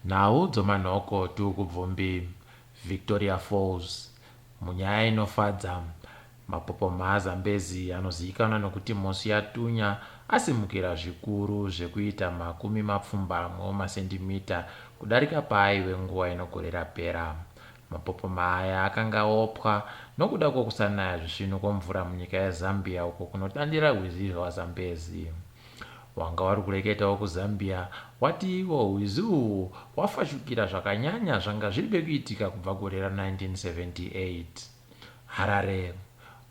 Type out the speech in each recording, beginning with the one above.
Nhau dzomanhoko Tuku Bvumbi, Victoria Falls. Munyaya inofadza, mapopoma aZambezi anozivikanwa nokuti Mosi-oa-Tunya asimukira zvikuru zvekuita makumi mapfumbamwe omasendimita kudarika paaive nguva ino gore rapera. Mapopoma aya akanga opwa nokuda kwokusanaya zvisvinu kwomvura munyika yeZambia uko kunotandira rwizi rwaZambezi. Wanga wari kureketawo kuZambia wati ivo hwizi uhu hwafashukira zvakanyanya zvanga zviri bekuitika kubva gore ra 1978. Harare,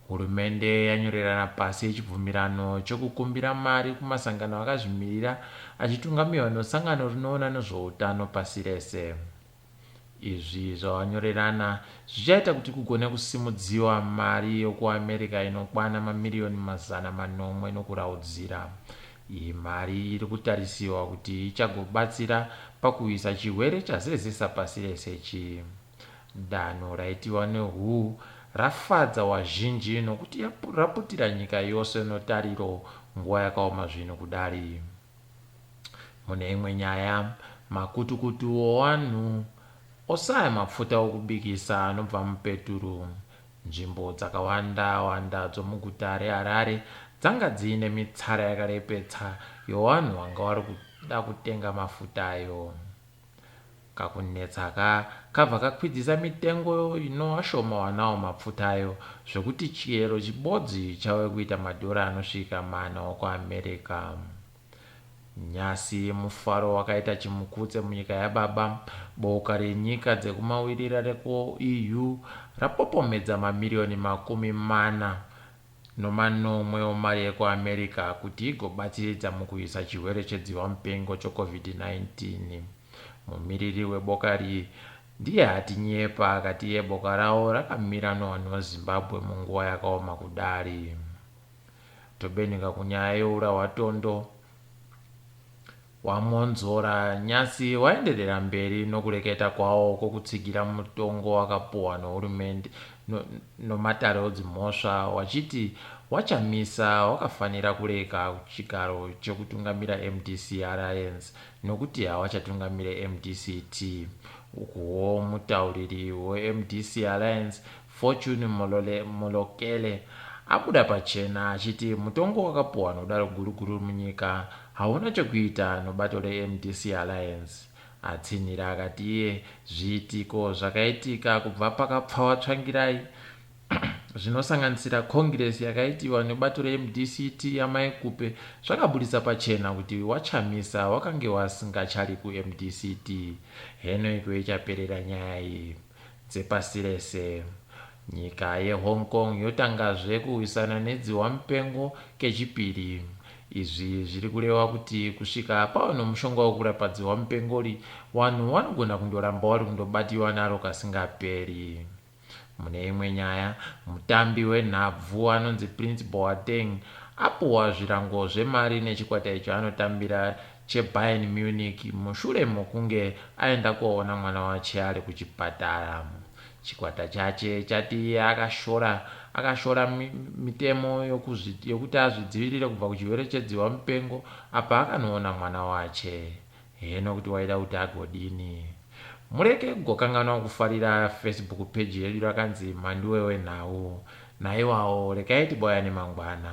Hurumende yanyorerana pasi chibvumirano chokukumbira mari kumasangano akazvimirira achitungamirwa nosangano rinoona nezvoutano pasi rese. Izvi zvavanyorerana zvichaita kuti kugone kusimudziwa mari yokuAmerica inokwana mamiriyoni 700 nokuraudzira. Iyi mari iri kutarisirwa kuti ichagobatsira pakurwisa chirwere chazezesa pasi rese ichi. Danho raitiwa neWHO rafadza wazhinji nokuti raputira nyika yose notariro nguva yakaoma zvinhu kudari. Mune imwe nyaya, makutukutu owanhu osaya mapfuta okubikisa anobva mupeturu. Nzvimbo dzakawanda wanda dzomuguta reHarare dzanga dziine mitsara yakarepetsa yowanhu wanga wari kuda kutenga mafuta ayo. Kakunetsa ka kabva kakwidzisa mitengo inova shoma wanawo mapfuta ayo zvekuti chiyero chibodzi chave kuita madhora anosvika mana okuAmerica. Nyasi mufaro wakaita chimukutse munyika yababa, boka renyika dzekumawirira rekuEU rapopomedza mamiriyoni 47 omari yekuAmerica kuti igobatsiridza mukuisa chirwere chedzivamupengo cheCovid-19. Mumiriri weboka iri ndiye atinyepa akati iye boka ravo rakamira nevanhu veZimbabwe munguva yakaoma kudari. Tobenika kunyaya yeura hwatondo waMwonzora Nyasi waenderera mberi nokureketa kwawo kwokutsigira mutongo wakapuhwa nohurumende nomatare odzimhosva wachiti waChamisa wakafanira kurega chigaro chekutungamira MDC Alliance nokuti hawachatungamire MDCT. Ukuwo mutauriri weMDC Alliance Fortune Molokele abuda pachena achiti mutongo wakapuhwa nodare guru guru munyika hauna chokuita nobato reMDC Alliance. Atsinhira akati iye zviitiko zvakaitika kubva pakapfawa Tsvangirai zvinosanganisira kongiresi yakaitiwa nebato reMDCT yaMai Khupe zvakabudisa pachena kuti waChamisa wakange wasingachari kuMDCT. Heno iko ichaperera nyaya iyi. Dzepasi rese. Nyika yeHong Kong yotangazve kurwisana nedziwamupengo kechipiri. Izvi zviri kureva kuti kusvika pava nomushonga wekurapa dziwamupengori, vanhu vanogona kundoramba vari kundobatiwa naro kasingaperi. Mune imwe nyaya, mutambi wenhabvu anonzi Prince Boateng apuhwa zvirango zvemari nechikwata icho anotambira cheBayern Munich mushure mokunge aenda koona mwana wache ari kuchipatara. Chikwata chache chati iye akashora akashora mitemo yokuti azvidzivirire kubva kuchirwere chedziwamupengo apa akanoona mwana wache. Heno kuti waida kuti agodini. Mureke kugokanganwa kufarira Facebook page yedu rakanzi Mhanduwe Wenhau. Naiwawo rekai tiboyane mangwana.